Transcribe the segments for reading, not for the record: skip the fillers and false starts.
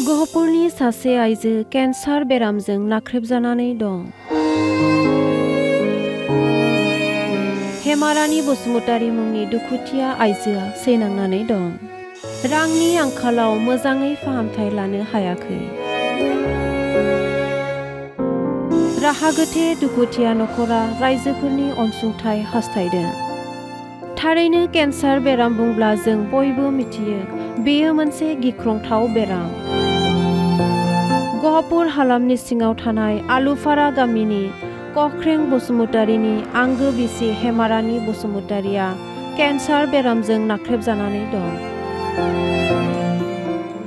गहपुरनि सासे आइजो केन्सार बेरामजों नाख्रेबजानानै दं। हेमारानि बसुमतारी मुंनि दुखुथिया आइजोआ सैनांनानै दं। रांनि आंखालाव मोजाङै फाहामथाय लानो हायाखै। राहा गोथे दुखुथिया नखरा रायजोफोरनि अनसुंथाय हास्थायदों। थारैनो केन्सार बेराम बुंब्ला जों बयबो मिथियो बेयो मोनसे गिख्रंथाव बेराम। गहपुर हालामनि सिङाव थानाय आलुफारा गामिनि कख्रें बसुमतारीनि आंगो बिसि हेमारानि बसुमतारीया केन्सार बेरामजों नाख्रेबजानानै दं।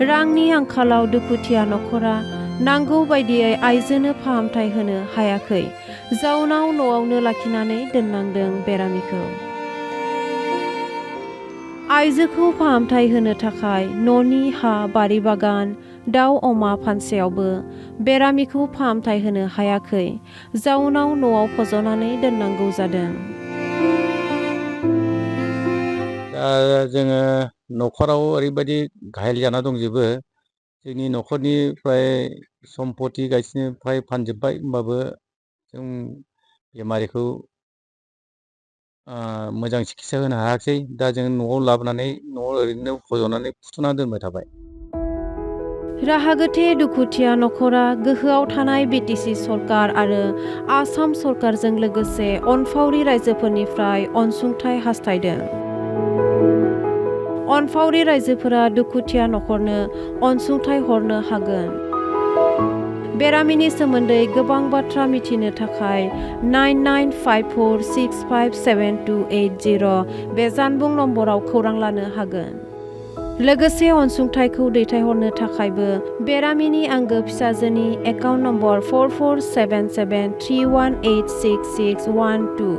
रांनि आंखालाव दुखुथिया नखरा नांगौ बायदियै आइजोनो फाहामथाय होनो हायाखै, जाउनाव न'आवनो लाखिनानै दोननांदों बेरामिखौ। आइजोखौ फाहामथाय होनो थाखाय न'नि हा बारि बागान, दाउ अमा फानसेयावबो बेरामिखौ फाहामथाय होनो हायाखै, जाउनाव न'आव फज'नानै दोननांगौ जादों। दा जोङो न'खराव ओरैबायदि घायल जाना दंजोबो, जोंनि न'खरनिफ्राय सम्पति गासिनो फ्राय फानजोब्बाय, होमबाबो जों बेमारिखौ मोजां सिकित्सा होनो हायाखै। दा जों न'आव लाबोनानै न'आव ओरैनो फज'नानै फुथुना दोनबाय थाबाय। राहा गोथे दुखुथिया नखरा गोहोआव थानाय बिटिसि सरकार आरो आसाम सरकारजों लोगोसे अनफावरि रायजोफोरनिफ्राय अनसुंथाय हास्थायदों। अनफावरि रायजोफोरा दुखुथिया नखरनो अनसुंथाय हरनो हागोन। बेरामिनि सोमोन्दै गोबां बाथ्रा मिथिनो थाखाय 9954657280 बे जानबुं नम्बराव खौरां लानो हागोन। लोगोसे अनसुंथायखौ दैथायहरनो थाखायबो बेरामिनि आंगो फिसाजोनि account number 447731866612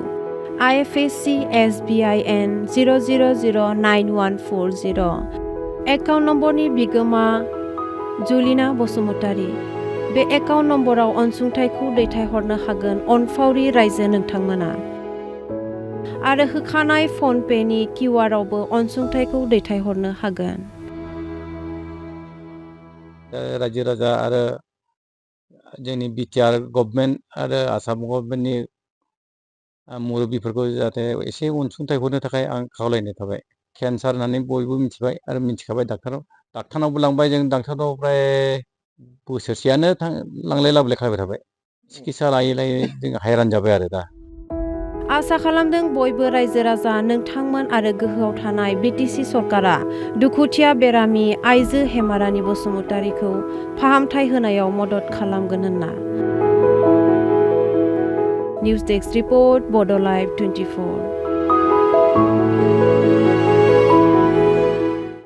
IFSC SBIN 0009140 account नम्बरनि बिगोमा जुलिना बसुमतारी। बे एकाउन्ट नम्बराव अनसुंथायखौ दैथायहरनो हागोन अनफावरि रायजो नोंथांमोना। आरो होखानाय फन पेनि किउआरआवबो अनसुंथायखौ दैथायहरनो हागोन। रायजो राजा आरो जोंनि बिटिआर गभर्नमेन्ट आरो आसाम गभर्नमेन्टनि मुरब्बिफोरखौ जाहाथे एसे अनसुंथाय हरनो थाखाय आं खावलायनाय थाबाय। केन्सार होननानै बयबो मिथिबाय आरो मिथिखाबाय, डाक्टारनावबो लांबाय, जों डाक्टारनाव प्राय बोसोरसेयानो लांलाय लाबोलाय खालामबाय थाबाय। सिकित्सा लायै लायै जों हायरान जाबाय आरो दा। आसा खालामदों बयबो रायजो राजा, नोंथांमोन आरो गोहोआव थानाय बिटिसि सरकारा दुखुथिया बेरामि आइजो हेमारानि बसुमतारीखौ फाहामथाय होनायाव मदद खालामगोन होनना। निउज डेस्क रिपर्ट, बड' लाइभ 24।